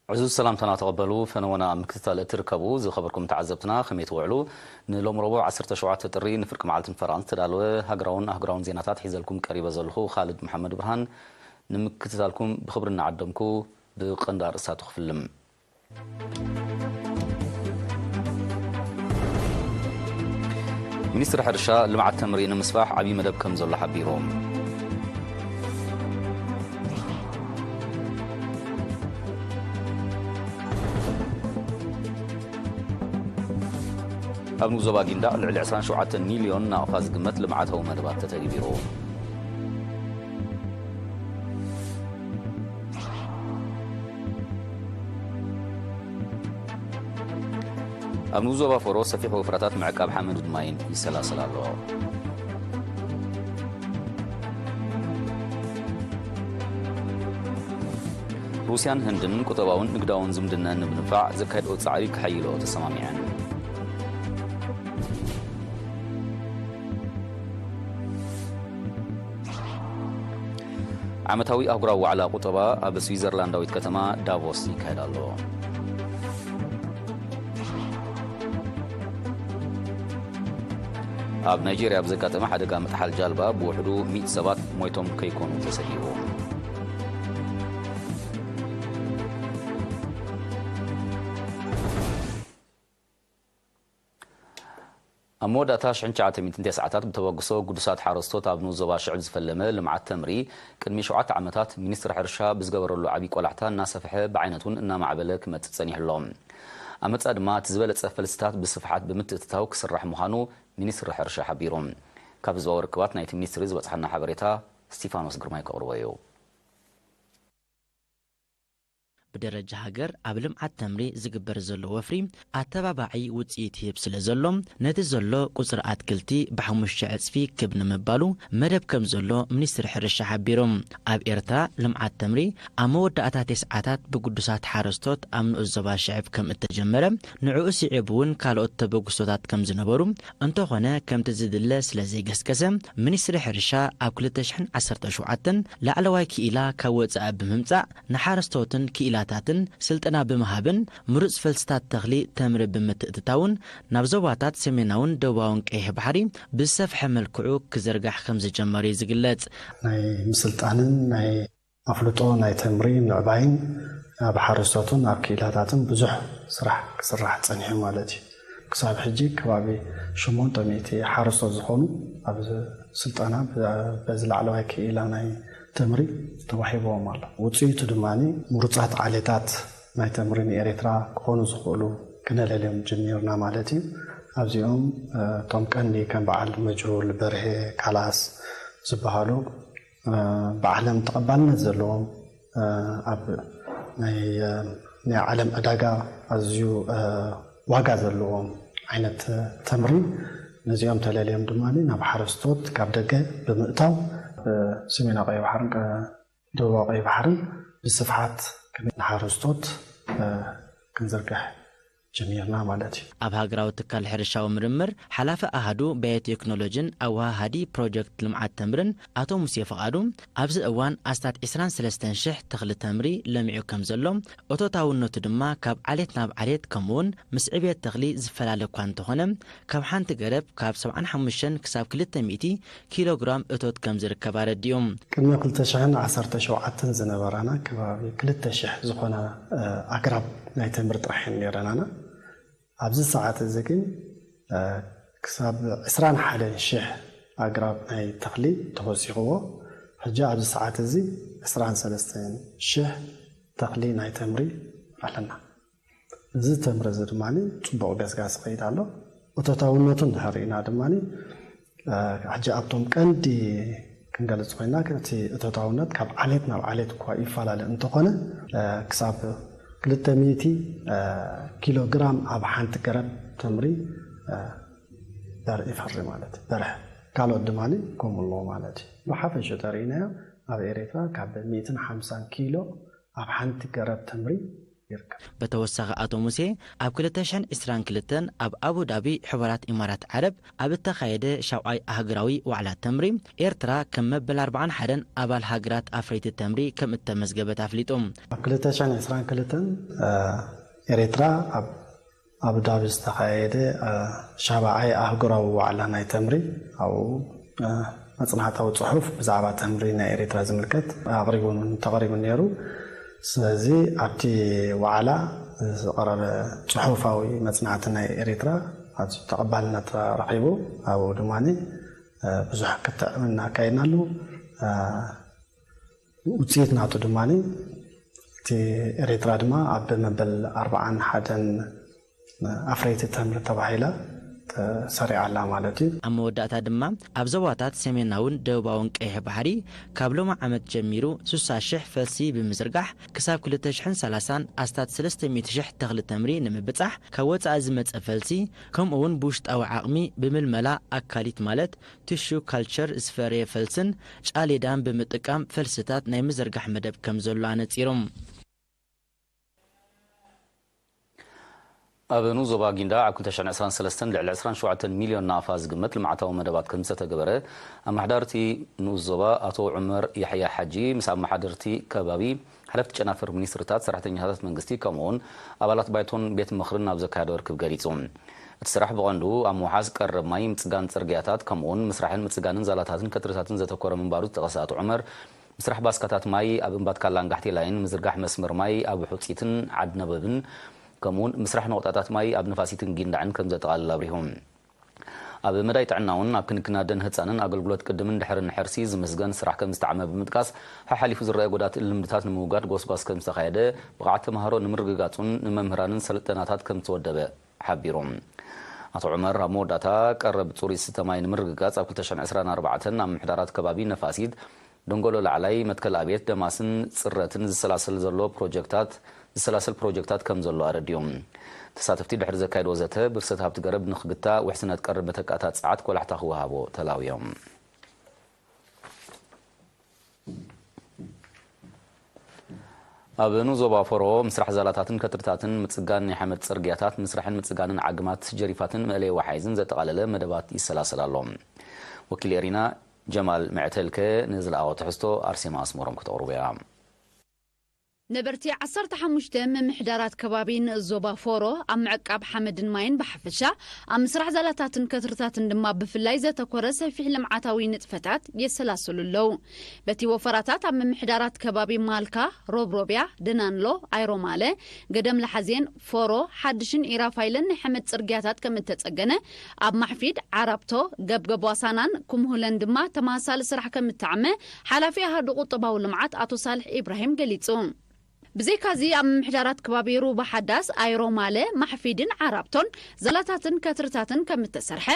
ዕዙዝ ሰላምታና ተቐበሉ። ፈነወና ኣብ ምክትታል እትርከቡ ዝኸበርኩም ተዓዘብትና ከመይ ትውዕሉ? ንሎም ረቡዕ ዓሰርተ ሸውዓተ ጥሪ ንፍርቂ መዓልትን ፈረቓን ዝተዳለወ ሃገራውን ኣህጉራውን ዜናታት ሒዘልኩም ቀሪበ ዘለኹ ካልድ መሓመድ ብርሃን። ንምክትታልኩም ብኽብሪ እናዓደምኩ ብቐንዲ ኣርእስታቱ ክፍልም። ሚኒስትሪ ሕርሻ ልምዓት ተምሪ ንምስፋሕ ዓብዪ መደብ ከም ዘሎ ሓቢሩ። ኣብ ንኡስ ዞባ ጊንዳዕ ልዕሊ ዕስራን ሸውዓተን ሚልዮን ናቕፋ ዝግመት ልምዓታዊ መደባት ተተግቢሩ። ኣብ ንኡስ ዞባ ፎሮ ሰፊሕ ወፍራታት ምዕቃብ ሓመድን ማይን ይሰላሰል ኣሎ። ሩስያን ህንድን ቁጠባውን ንግዳውን ዝምድነአን ንምድንፋዕ ዘካየድኦ ጻዕሪ ክሕይልኦ ተሰማሚዐን። ዓመታዊ ኣህጉራዊ ዋዕላ ቁጠባ ኣብ ስዊዘርላንዳዊት ከተማ ዳቮስ ይካየድ ኣሎ። ኣብ ናይጄርያ ብዘጋጠመ ሓደጋ ምጥሓል ጃልባ ብውሕዱ ሚእቲ ሰባት ሞይቶም ከይኮኑ ተሰጊኡ። ኣብ መወዳእታ ሽሕን ትሽዓተ ሚእትን ተስዓታት ብተበግሶ ግዱሳት ሓረስቶት ኣብ ንኡስ ዞባ ሽዕብ ዝፈለመ ልምዓት ተምሪ ቅድሚ ሸውዓተ ዓመታት ሚኒስትሪ ሕርሻ ብዝገበረሉ ዓብዪ ቆላሕታ እናሰፍሐ ብዓይነቱን እናማዕበለ ክመጽእ ጸኒሑ ኣሎ። ኣብ መጻኢ ድማ እቲ ዝበለጸ ፈልስታት ብስፍሓት ብምትእትታው ክስራሕ ምዃኑ ሚኒስትሪ ሕርሻ ሓቢሩ። ካብ ህዝባዊ ርክባት ናይቲ ሚኒስትሪ ዝበጽሓና ሓበሬታ ስቲፋኖስ ግርማይ ከቕርቦ እዩ። ብደረጃ ሃገር ኣብ ልምዓት ተምሪ ዝግበር ዘሎ ወፍሪ ኣተባባዒ ውፅኢት ይህብ ስለ ዘሎ ነቲ ዘሎ ቁፅሪ ኣትክልቲ ብሓሙሽተ ዕፅፊ ክብ ንምባሉ መደብ ከም ዘሎ ሚኒስትሪ ሕርሻ ሓቢሩ። ኣብ ኤርትራ ልምዓት ተምሪ ኣብ መወዳእታ ተስዓታት ብግዱሳት ሓረስቶት ኣብ ንኡስ ዞባ ሽዕብ ከም እተጀመረ ንዕኡ ስዒቡ እውን ካልኦት ተበግሶታት ከም ዝነበሩ እንተኾነ ከምቲ ዝድለ ስለ ዘይገስገሰ ሚኒስትሪ ሕርሻ ኣብ ክልተ ሽሕን ዓሰርተ ሸውዓተን ላዕለዋይ ክኢላ ካብ ወፃኢ ብምምፃእ ንሓረስቶትን ክኢላታትን ስልጠና ብምሃብን ምሩፅ ፈልስታት ተኽሊ ተምሪ ብምትእትታውን ናብ ዞባታት ሰሜናውን ደቡባውን ቀይሕ ባሕሪ ብዝሰፍሐ መልክዑ ክዝርጋሕ ከም ዝጀመረ እዩ ዝግለጽ። ናይ ምስልጣንን ናይ ኣፍልጦ ናይ ተምሪ ምዕባይን ኣብ ሓረስቶትን ኣብ ክኢላታትን ብዙሕ ስራሕ ክስራሕ ጸኒሑ ማለት እዩ። ክሳብ ሕጂ ከባቢ ሸሞንተ ሚእቲ ሓረስቶት ዝኾኑ ኣብ ስልጠና በዚ ላዕለዋይ ክኢላ ናይ ተምሪ ተዋሂብዎም ኣሎ። ውፅኢቱ ድማ ምሩፃት ዓሌታት ናይ ተምሪ ንኤርትራ ክኾኑ ዝኽእሉ ክነለልዮም ጀሚርና ማለት እዩ። ኣብዚኦም እቶም ቀንዲ ከም በዓል መጅሩል፣ በርሄ፣ ካላስ ዝበሃሉ ብዓለም ተቐባልነት ዘለዎም ኣብ ናይ ናይ ዓለም ዕዳጋ ኣዝዩ ዋጋ ዘለዎም ዓይነት ተምሪ ነዚኦም ተለልዮም ድማ ናብ ሓረስቶት ካብ ደገ ብምእታው ሰሜናዊ ቀይ ባሕርን ደቡባዊ ቀይ ባሕርን ብስፍሓት ንሓረስቶት ክንዝርግሕ ጀሚርና ማለት እዩ። ኣብ ሃገራዊ ትካል ሕርሻዊ ምርምር ሓላፊ ኣሃዱ ባዮቴክኖሎጂን ኣወሃሃዲ ፕሮጀክት ልምዓት ተምርን ኣቶ ሙሴ ፍቓዱ ኣብዚ እዋን ኣስታት ዕስራን ሰለስተን ሽሕ ተኽሊ ተምሪ ለሚዑ ከም ዘሎ እቶታውነቱ ድማ ካብ ዓሌት ናብ ዓሌት ከምኡውን ምስ ዕብየት ተኽሊ ዝፈላለ እኳ እንተኾነ ካብ ሓንቲ ገረብ ካብ ሰብዓን ሓሙሽተን ክሳብ ክልተ ሚእቲ ኪሎ ግራም እቶት ከም ዝርከብ ኣረዲኡ። ቅድሚ ክልተ ሽሕን ዓሰርተ ሸውዓተን ዝነበራና ከባቢ ክልተ ሽሕ ዝኾና ኣግራብ ናይ ተምሪ ጥራሕ እየን ነይረናና። ኣብዚ ሰዓት እዚ ግን ክሳብ ዕስራን ሓደን ሽሕ ኣግራብ ናይ ተኽሊ ተወሲኽዎ። ሕጂ ኣብዚ ሰዓት እዚ ዕስራን ሰለስተን ሽሕ ተኽሊ ናይ ተምሪ ኣለና። እዚ ተምሪ እዚ ድማ ጽቡቕ ገስጋስ ይኸይድ ኣሎ። እቶታውነቱ እንድሕር ርኢና ድማ ሕጂ ኣብቶም ቀንዲ ክንገልጽ ኮይና እቲ እቶታውነት ካብ ዓሌት ናብ ዓሌት እኳ ይፈላለ እንተኾነ ክሳብ ክልተ ሚእቲ ኪሎ ግራም ኣብ ሓንቲ ገረብ ተምሪ በርሒ ይፈሪ ማለት እዩ። በርሒ ካልኦት ድማ ከምኡ ኣለዎ ማለት እዩ። ብሓፈሽ ተሪኢናዮ ኣብ ኤርትራ ካብ ሚእትን ሓምሳን ኪሎ ኣብ ሓንቲ ገረብ ተምሪ ይርከብ። በተወሳኺ ኣቶ ሙሴ ኣብ ክልተ ሽሕን ዕስራን ክልተን ኣብ ኣቡዳቢ ሕቡራት ኢማራት ዓረብ ኣብ እተኻየደ ሻብዓይ ኣህጉራዊ ዋዕላ ተምሪ ኤርትራ ከም መበል ኣርባዓን ሓደን ኣባል ሃገራት ኣፍረይቲ ተምሪ ከም እተመዝገበት ኣፍሊጡ። ኣብ ክልተ ሽሕን ዕስራን ክልተን ኤርትራ ኣብ ኣቡዳቢ ዝተኻየደ ሻብዓይ ኣህጉራዊ ዋዕላ ናይ ተምሪ ኣብኡ መጽናዕታዊ ጽሑፍ ብዛዕባ ተምሪ ናይ ኤርትራ ዝምልከት ኣቕሪቡን ተቐሪቡን ነይሩ። ስለዚ ኣብቲ ዋዕላ ዝቐረበ ጽሑፋዊ መጽናዕቲ ናይ ኤርትራ ኣዝዩ ተቐባልነት ረኺቡ ኣብኡ ድማ ብዙሕ ክትዕ እናካየድናሉ ውፅኢት ናቱ ድማ እቲ ኤርትራ ድማ ኣብ መበል ኣርባዓን ሓደን ኣፍረይቲ ተምሪ ተባሂላ ተሰሪዓ ኣላ ማለት እዩ። ኣብ መወዳእታ ድማ ኣብ ዞባታት ሰሜናውን ደቡባውን ቀይሕ ባሕሪ ካብ ሎሚ ዓመት ጀሚሩ ስሳ ሽሕ ፈልሲ ብምዝርጋሕ ክሳብ ክልተ ሽሕን ሰላሳን ኣስታት ሰለስተ ሚእቲ ሽሕ ተኽሊ ተምሪ ንምብጻሕ ካብ ወጻኢ ዝመጸ ፈልሲ ከምኡ እውን ብውሽጣዊ ዓቕሚ ብምልመላ ኣካሊት ማለት ቲሹ ካልቸር ዝፈረየ ፈልስን ጫሌዳን ብምጥቃም ፈልስታት ናይ ምዝርጋሕ መደብ ከም ዘሎ ኣነጺሮም። ኣብ ንኡስ ዞባ ጊንዳዕ ኣብ ክልተ ሽሕን ዕስራን ሰለስተን ልዕሊ ዕስራን ሸውዓተን ሚልዮን ናቕፋ ዝግመት ልምዓታዊ መደባት ከም ዝተተገበረ ኣመሓዳርቲ ንኡስ ዞባ ኣቶ ዑመር ያሕያ ሓጂ ምስ ኣመሓደርቲ ከባቢ፣ ሓለፍቲ ጨናፍር ሚኒስትርታት፣ ሰራሕተኛታት መንግስቲ ከምኡውን ኣባላት ባይቶን ቤት ምኽርን ኣብ ዘካየዶ ርክብ ገሊጹ። እቲ ስራሕ ብቐንዱ ኣብ ምውሓዝ ቀረብ ማይ፣ ምጽጋን ጽርግያታት ከምኡውን ምስራሕን ምጽጋንን ዛላታትን ከትርታትን ዘተኮረ ምንባሩ ዝጠቐሰ ኣቶ ዑመር፣ ምስራሕ ባስካታት ማይ ኣብ እምባትካላን ጋሕቴላይን፣ ምዝርጋሕ መስመር ማይ ኣብ ሑጺትን ዓድ ነበብን ከምኡውን ምስራሕ ነቑጣታት ማይ ኣብ ንፋሲትን ጊንዳዕን ከም ዘጠቓልል ኣብሪሁ። ኣብ መዳይ ጥዕና እውን ኣብ ክንክን ኣደን ህጻንን ኣገልግሎት ቅድምን ድሕርን ሕርሲ ዝምስገን ስራሕ ከም ዝተዓመ ብምጥቃስ፣ ሓሓሊፉ ዝረኣየ ጎዳቲ ልምድታት ንምውጋድ ጎስጓስ ከም ዝተኻየደ፣ ብቕዓት ተምሃሮ ንምርግጋጹን ንመምህራንን ሰልጠናታት ከም ዝተወደበ ሓቢሩ። ኣቶ ዑመር ኣብ መወዳእታ ቀረብ ጽሩይ ዝስተ ማይ ንምርግጋጽ ኣብ ክልተ ሽሕን ዕስራን ኣርባዕተን ኣብ ምምሕዳራት ከባቢ ነፋሲት፣ ደንጎሎ ላዕላይ፣ መትከል ኣብየት፣ ደማስን ጽረትን ዝሰላሰል ዘሎ ፕሮጀክታት ዝሰላሰል ፕሮጀክታት ከም ዘሎ ኣረዲኡ። ተሳተፍቲ ድሕሪ ዘካየድዎ ዘተ ብርሰት ሃብቲ ገረብ ንኽግታእ ውሕስነት ቀረብ መተካእታ ጸዓት ኮላሕታ ክወሃቦ ተላውዮም። ኣብ ንኡስ ዞባ ፎሮ ምስራሕ ዛላታትን ከትርታትን፣ ምጽጋን ናይ ሓመድ ጽርግያታት፣ ምስራሕን ምጽጋንን ዓግማት ጀሪፋትን መእለይ ወሓይዝን ዘጠቓለለ መደባት ይሰላሰል ኣሎ። ወኪል ኤሪና ጀማል ምዕተልከ ንዝለኣኾ ትሕዝቶ ኣርሴማ ኣስመሮም ክተቕርቦ እያ። ነበርቲ ዓሰርተ ሓሙሽተ ምምሕዳራት ከባቢ ንኡስ ዞባ ፎሮ ኣብ ምዕቃብ ሓመድን ማይን ብሓፈሻ ኣብ ምስራሕ ዛላታትን ከትርታትን ድማ ብፍላይ ዘተኮረ ሰፊሕ ልምዓታዊ ንጥፈታት የሰላስሉ ኣለዉ። በቲ ወፈራታት ኣብ ምምሕዳራት ከባቢ ማልካ፣ ሮብሮብያ፣ ደናንሎ፣ ኣይሮማለ፣ ገደም ለሓዜን፣ ፎሮ፣ ሓድሽን ኢራፋይልን ናይ ሓመድ ጽርግያታት ከም እተጸገነ፣ ኣብ ማሕፊድ፣ ዓራብቶ፣ ገብገብ ዋሳናን ኩምሁለን ድማ ተመሳሳሊ ስራሕ ከም እተዓመ ሓላፊ ኣሃዱ ቁጠባዊ ልምዓት ኣቶ ሳልሕ ኢብራሂም ገሊጹ። ብዘይካዚ ኣብ ምምሕዳራት ከባቢ ሩባ ሓዳስ፣ ኣይሮማለ፣ ማሕፊድን ዓራብቶን ዛላታትን ከትርታትን ከም እተሰርሐ፣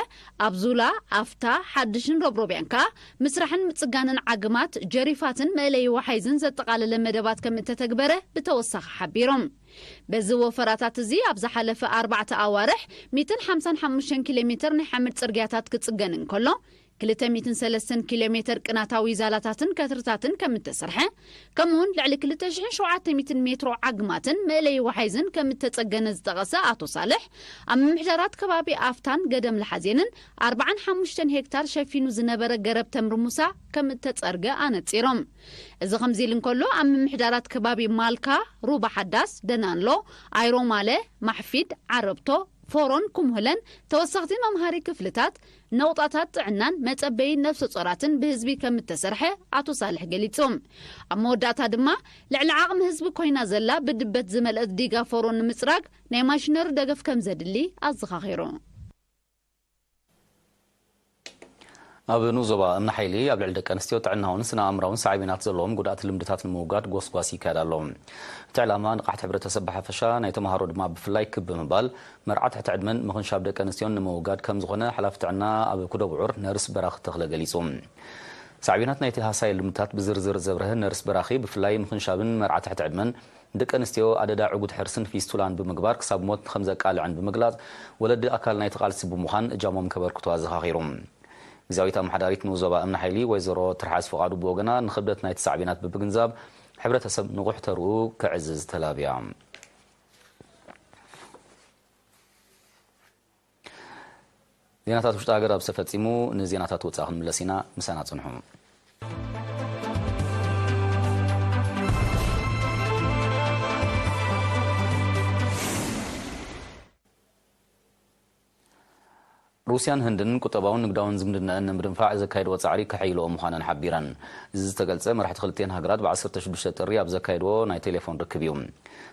ኣብ ዙላ፣ ኣፍታ፣ ሓድሽን ሮብሮብያን ከኣ ምስራሕን ምጽጋንን ዓግማት፣ ጀሪፋትን መእለዪ ወሓይዝን ዘጠቓለለ መደባት ከም እተተግበረ ብተወሳኺ ሓቢሮም። በዚ ወፈራታት እዚ ኣብ ዝሓለፈ ኣርባዕተ ኣዋርሕ ሚእትን ሓምሳን ሓሙሽተን ኪሎ ሜትር ናይ ሓመድ ጽርግያታት ክጽገን እንከሎ፣ ክልተ ሚእትን ሰለስተን ኪሎ ሜትር ቅናታዊ ዛላታትን ከትርታትን ከም እተሰርሐ፣ ከምኡውን ልዕሊ ክልተ ሽሕን ሸውዓተ ሚእትን ሜትሮ ዓግማትን መእለዪ ወሓይዝን ከም እተጸገነ ዝጠቐሰ ኣቶ ሳልሕ፣ ኣብ ምምሕዳራት ከባቢ ኣፍታን ገደም ለሓዜንን ኣርባዓን ሓሙሽተን ሄክታር ሸፊኑ ዝነበረ ገረብ ተምሪ ሙሳ ከም እተጸርገ ኣነጺሮም። እዚ ከምዚ ኢሉ እንከሎ፣ ኣብ ምምሕዳራት ከባቢ ማልካ፣ ሩባ ሓዳስ፣ ደናንሎ፣ ኣይሮማለ፣ ማሕፊድ፣ ዓረብቶ፣ ፎሮን ኩምሁለን ተወሰኽቲ መምሃሪ ክፍልታት፣ ነቑጣታት ጥዕናን መጸበዪ ነፍሰ ጾራትን ብህዝቢ ከም እተሰርሐ ኣቶ ሳልሕ ገሊጹ። ኣብ መወዳእታ ድማ፣ ልዕሊ ዓቕሚ ህዝቢ ኮይና ዘላ ብድበት ዝመልአት ዲጋ ፎሮ ንምጽራግ ናይ ማሽነሪ ደገፍ ከም ዘድሊ ኣዘኻኺሩ። ኣብ ንኡስ ዞባ እምኒ ሓይሊ ኣብ ልዕሊ ደቂ ኣንስትዮ ጥዕናውን ስነ ኣእምራውን ሳዕቤናት ዘለዎም ጉድኣት ልምድታት ንምውጋድ ጎስጓስ ይካየድ ኣሎ። እቲ ዕላማ ንቕሓት ሕብረተሰብ ብሓፈሻ ናይ ተምሃሮ ድማ ብፍላይ ክብ ብምባል መርዓ ትሕቲ ዕድመን ምኽንሻብ ደቂ ኣንስትዮን ንምውጋድ ከም ዝኾነ ሓላፊ ጥዕና ኣብ ኩደብዑር ነርስ በራኺ ተኽለ ገሊጹ። ሳዕቤናት ናይቲ ሃሳይ ልምድታት ብዝርዝር ዘብርሀ ነርስ በራኺ ብፍላይ ምኽንሻብን መርዓ ትሕቲ ዕድመን ደቂ ኣንስትዮ ኣደዳ ዕጉት ሕርስን ፊስቱላን ብምግባር ክሳብ ሞት ከም ዘቃልዐን ብምግላጽ፣ ወለዲ ኣካል ናይቲ ቃልሲ ብምዃን እጃሞም ከበርክቱ ኣዘኻኺሩ። ግዝያዊት ኣመሓዳሪት ንኡስ ዞባ እምኒ ሓይሊ ወይዘሮ ትርሓስ ፍቓዱ ብወገና ንኽብደት ናይቲ ሳዕቤናት ብምግንዛብ፣ ሕብረተሰብ ንቑሕ ተርኡ ከዕዝዝ ተላብያ። ዜናታት ውሽጢ ሃገር ኣብ ዝተፈጺሙ፣ ንዜናታት ወጻኢ ክንምለስ ኢና። ምሳና ጽንሑ። ሩስያን ህንድን ቁጠባውን ንግዳውን ዝምድናኣን ንምድንፋዕ ዘካየድዎ ጻዕሪ ከሐይልኦ ምዃነን ሓቢረን። እዚ ዝተገልጸ መራሕቲ ክልቲአን ሃገራት ብ ዓሰርተ ሽዱሽተ ጥሪ ኣብ ዘካየድዎ ናይ ቴሌፎን ርክብ እዩ።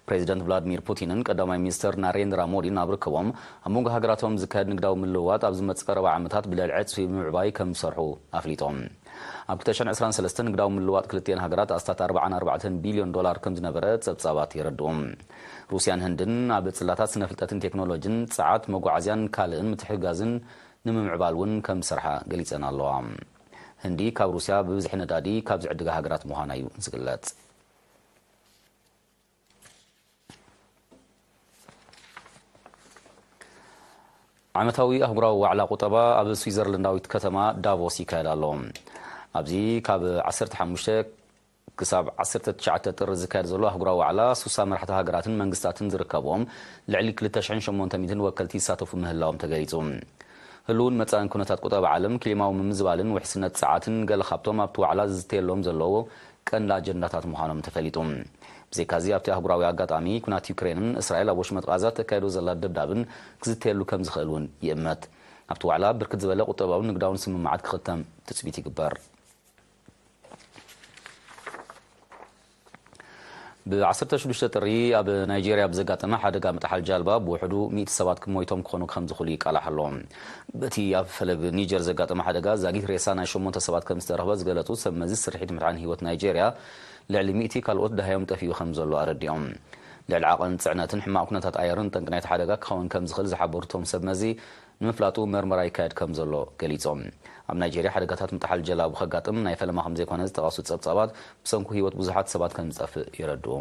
ፕሬዚደንት ቭላድሚር ፑቲንን ቀዳማይ ሚኒስተር ናሬንድራ ሞዲን ኣብ ርክቦም፣ ኣብ መንጎ ሃገራቶም ዝካየድ ንግዳዊ ምልውዋጥ ኣብ ዝመጽእ ቀረባ ዓመታት ብልዕሊ ዕጽፊ ብምዕባይ ከም ዝሰርሑ ኣፍሊጦም። ኣብ ክልተ ሽሕን ዕስራን ሰለስተን ንግዳዊ ምልውዋጥ ክልቲአን ሃገራት ኣስታት ኣርባዓን ኣርባዕተን ቢልዮን ዶላር ከም ዝነበረ ጸብጻባት የረድኡ። ሩስያን ህንድን ኣብ ጽላታት ስነ ፍልጠትን ቴክኖሎጂን፣ ጸዓት፣ መጓዓዝያን ካልእን ምትሕግጋዝን ንምምዕባል እውን ከም ዝሰርሓ ገሊጸን ኣለዋ። ህንዲ ካብ ሩስያ ብብዝሒ ነዳዲ ካብ ዝዕድጋ ሃገራት ምዃና እዩ ዝግለጽ። ዓመታዊ ኣህጉራዊ ዋዕላ ቁጠባ ኣብ ስዊዘርላንዳዊት ከተማ ዳቮስ ይካየድ ኣሎ። ኣብዚ ካብ ዓሰርተ ሓሙሽተ ክሳብ ዓሰርተ ትሽዓተ ጥሪ ዝካየድ ዘሎ ኣህጉራዊ ዋዕላ፣ ሱሳ መራሕቲ ሃገራትን መንግስታትን ዝርከብዎም ልዕሊ ክልተ ሽሕን ሸሞንተ ሚእትን ወከልቲ ይሳተፉ ምህላዎም ተገሊጹ። ህልውን መጻእን ኩነታት ቁጠባ ዓለም፣ ክሊማዊ ምምዝባልን ውሕስነት ጸዓትን ገለ ካብቶም ኣብቲ ዋዕላ ዝዝተየሎም ዘለዉ ቀንዲ ኣጀንዳታት ምዃኖም ተፈሊጡ። ብዘይካዚ፣ ኣብቲ ኣህጉራዊ ኣጋጣሚ፣ ኩናት ዩክሬንን እስራኤል ኣብ ወሽመጥ ቃዛ ተካይዶ ዘላ ደብዳብን ክዝተየሉ ከም ዝኽእል እውን ይእመት። ኣብቲ ዋዕላ ብርክት ዝበለ ቁጠባውን ንግዳውን ስምምዓት ክኽተም ትጽቢት ይግበር። ብ ዓሰርተ ሽዱሽተ ጥሪ ኣብ ናይጄርያ ብዘጋጠመ ሓደጋ ምጥሓል ጃልባ ብውሕዱ ሚእቲ ሰባት ክሞይቶም ክኾኑ ከም ዝኽእሉ ይቃላሕ ኣሎ። በቲ ኣብ ፈለግ ኒጀር ዘጋጠመ ሓደጋ ዛጊት ሬሳ ናይ ሸሞንተ ሰባት ከም ዝተረኽበ ዝገለጹ ሰብ መዚ ስርሒት ምድሓን ህይወት ናይጄርያ፣ ልዕሊ ሚእቲ ካልኦት ደሃዮም ጠፊኡ ከም ዘሎ ኣረዲኦም። ልዕሊ ዓቐን ጽዕነትን ሕማቕ ኩነታት ኣየርን ጠንቂ ናይቲ ሓደጋ ክኸውን ከም ዝኽእል ዝሓበሩ እቶም ሰብ መዚ፣ ንምፍላጡ መርመራ ይካየድ ከም ዘሎ ገሊጾም። ኣብ ናይጄርያ ሓደጋታት ምጥሓል ጀላቡ ከጋጥም ናይ ፈለማ ከም ዘይኮነ ዝጠቐሱ ጸብጻባት፣ ብሰንኩ ህይወት ብዙሓት ሰባት ከም ዝጠፍእ የረድኡ።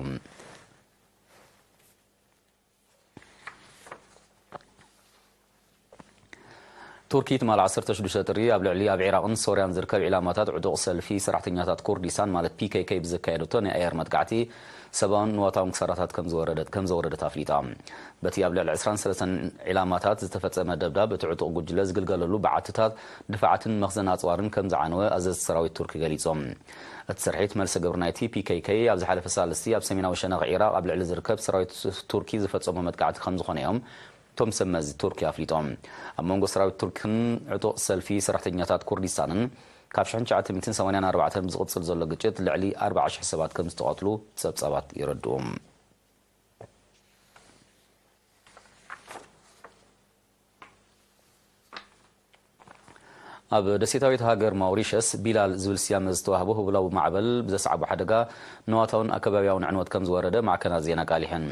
ቱርኪ ትማል ዓሰርተ ሽዱሽተ ጥሪ ኣብ ልዕሊ ኣብ ዒራቕን ሶርያን ዝርከብ ዒላማታት ዕጡቕ ሰልፊ ሰራሕተኛታት ኩርዲስታን ማለት ፒ ኬ ኬ ብዘካየደቶ ናይ ኣየር መጥቃዕቲ ሰብኣውን ንዋታውን ክሳራታት ከም ዝወረደት፣ ከም ዘወረደት ኣፍሊጣ። በቲ ኣብ ልዕሊ ዕስራን ሰለስተን ዒላማታት ዝተፈጸመ ደብዳብ፣ እቲ ዕጡቕ ጉጅለ ዝግልገለሉ በዓትታት፣ ድፋዓትን መኽዘን ኣጽዋርን ከም ዝዓነወ ኣዘዝቲ ሰራዊት ቱርኪ ገሊጾም። እቲ ስርሒት መልሰ ግብሪ ናይቲ ፒ ኬ ኬ ኣብ ዝሓለፈ ሳልስቲ ኣብ ሰሜናዊ ሸነኽ ዒራቕ ኣብ ልዕሊ ዝርከብ ሰራዊት ቱርኪ ዝፈጸሞ መጥቃዕቲ ከም ዝኾነ እዮም እቶም ሰብ መዚ ቱርኪ ኣፍሊጦም። ኣብ መንጎ ሰራዊት ቱርክን ዕጡቕ ሰልፊ ሰራሕተኛታት ኩርዲስታንን ካብ ሽሕን ትሽዓተ ሚእትን ሰማንያን ኣርባዕተን ብዝቕጽል ዘሎ ግጭት ልዕሊ ኣርባዓ ሽሕ ሰባት ከም ዝተቐትሉ ጸብጻባት የረድኡ። ኣብ ደሴታዊት ሃገር ማውሪሸስ ቢላል ዝብል ስያመ ዝተዋህቦ ህቡላዊ ማዕበል ብዘስዓቦ ሓደጋ ንዋታውን ኣከባቢያውን ዕንወት ከም ዝወረደ ማዕከናት ዜና ኣቃሊሐን።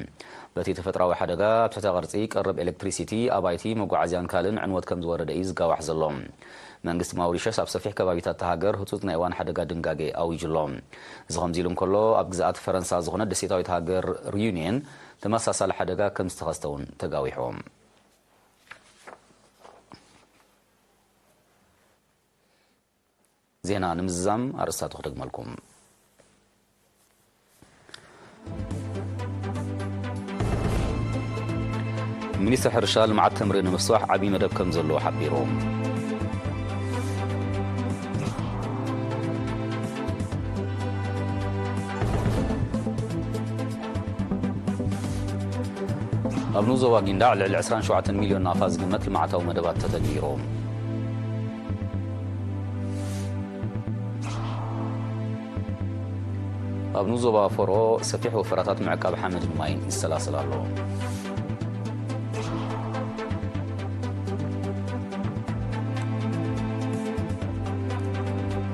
በቲ ተፈጥራዊ ሓደጋ ኣብ ትሕተ ቅርጺ ቀረብ ኤሌክትሪሲቲ፣ ኣባይቲ፣ መጓዓዝያን ካልእን ዕንወት ከም ዝወረደ እዩ ዝጋዋሕ ዘሎ። መንግስቲ ማውሪሸስ ኣብ ሰፊሕ ከባቢታት እታ ሃገር ህጹጽ ናይ እዋን ሓደጋ ድንጋጌ ኣዊጁ ኣሎ። እዚ ከምዚ ኢሉ እንከሎ፣ ኣብ ግዝኣት ፈረንሳ ዝኾነት ደሴታዊት ሃገር ሪዩኒየን ተመሳሳሊ ሓደጋ ከም ዝተኸስተ እውን ተጋዊሑ። ዜና ንምዝዛም ኣርእስታቱ ክደግመልኩም። ሚኒስትሪ ሕርሻ ልምዓት ተምሪ ንምስፋሕ ዓብዪ መደብ ከም ዘለዎ ሓቢሩ። ኣብ ንኡስ ዞባ ጊንዳዕ ልዕሊ ዕስራን ሸውዓተን ሚልዮን ናፋ ዝግመት ልምዓታዊ መደባት ተተግቢሩ። ኣብ ንኡስ ዞባ ፎሮ ሰፊሕ ወፈራታት ምዕቃብ ሓመድን ማይን ይሰላሰል ኣሎ።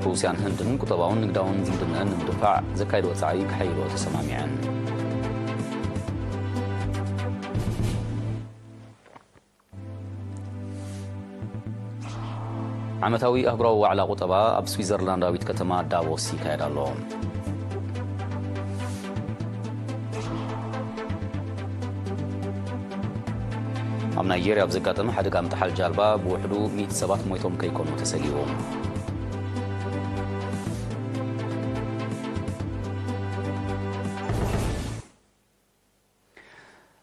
ሩስያን ህንድን ቁጠባውን ንግዳውን ዝምድነአን ንምድንፋዕ ዘካየድዎ ጻዕሪ ከሐይልኦ ተሰማሚዐን። ዓመታዊ ኣህጉራዊ ዋዕላ ቁጠባ ኣብ ስዊዘርላንዳዊት ከተማ ዳቮስ ይካየድ ኣሎ። ኣብ ናይጄርያ ኣብ ዘጋጠመ ሓደጋ ምጥሓል ጃልባ ብውሕዱ ሚእቲ ሰባት ሞይቶም ከይኮኑ ተሰጊኡ።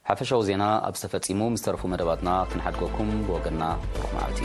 ሓፈሻዊ ዜና ኣብ ዝተፈጺሙ ምስ ተረፉ መደባትና ክንሓድገኩም ብወገንና ብሩኽ መዓልቲ።